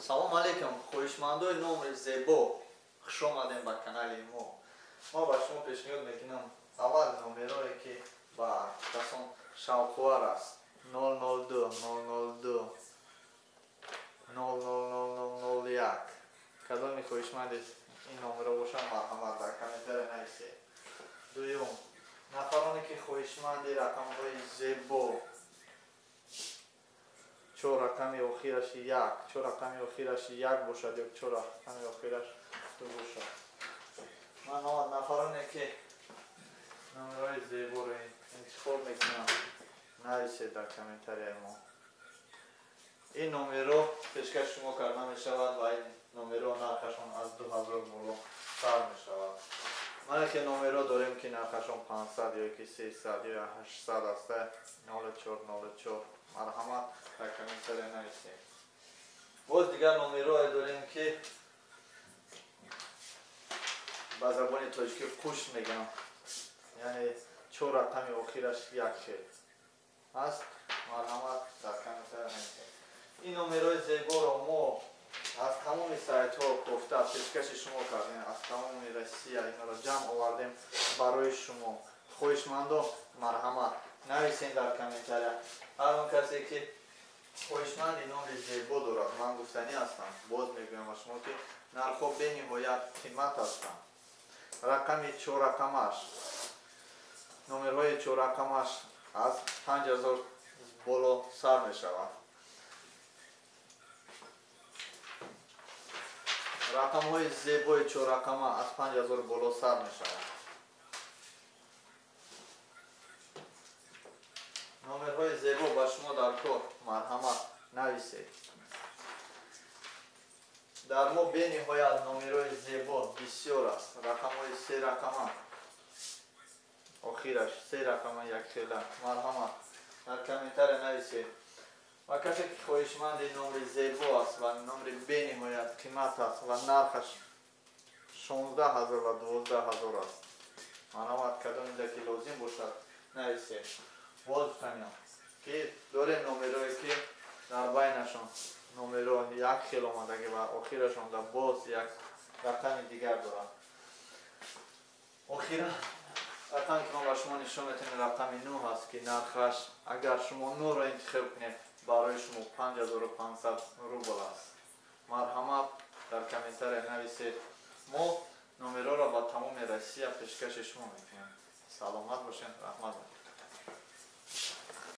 Салом алейкум, хоҳишмандои номери зебо, хуш омадем ба канали мо. Мо ба шумо пешниҳод мекунам аввал номерое ки ба касон шавқовар аст. 002, 002, 000001. Кадоми хоҳишманди ин номеро бошанд, марҳамат дар комментария нависед. Дуюм, нафароне ки хоҳишманди рақамҳои зебо, чор рақами охираш як, чор рақами охираш як бошад ё чор рақами охираш ду бошад. Ман нафароне ки номерҳои зеборо интихоб мекунам, нависед дар комментарияи мо. Ин номерҳо пешкаш шумо карда мешавад ва ин номерҳо нархашон аз 2000 боло сар мешавад. Мана ки номерҳо дорем ки нархашон 500 ё ки 300 ё 800 аст. 0404. Марҳамат дар комментария нависед. Боз дигар номерҳое дорем ки ба забони тоҷикӣ қуш мегӯям, яъне чор рақами охираш як хел аст. Марҳамат дар комментария нависед. Ин номерҳои зеборо мо аз тамоми сайтҳо кофта пешкаши шумо кардем, аз тамоми Россия инро ҷамъ овардем барои шумо. Хоҳишмандо марҳамат нависед дар комментария. Ҳар он касе ки хоҳишманди номери зебо дорад, ман гуфтанӣ ҳастам, боз мегӯям ба шумо ки нархҳо бениҳоят қимат ҳастанд. Рақами чоррақамаш, номерҳои чоррақамаш аз 5000 боло сар мешавад. Рақамҳои зебои чоррақама аз 5000 боло сар мешавад. Номерҳои зебо ба шумо дар кор, марҳамат нависед. Дар мо бениҳоят номерҳои зебо бисёр аст. Рақамҳои се рақама, охираш се рақама якхела. Марҳамат дар комментария нависед. Ва касе ки хоҳишманди номери зебо аст ва номери бениҳоят қимат аст ва нархаш 16000 ва 12000 аст, марҳамат кадомида ки лозим бошад нависед. Боз гуфтаням ки дорем номерҳое ки дар байнашон номерҳо як хел омадагӣ ва охирашон да боз як рақами дигар доранд. Охира рақаме ки ман ба шумо нишон метавонем рақами 9 аст ки нархаш агар шумо 9-ро интихоб кунед барои шумо 5500 рубл аст. Марҳамат дар комментария нависед. Мо номерҳоро ба тамоми Россия пешкаши шумо мекунем. Саломат бошед, раҳмат.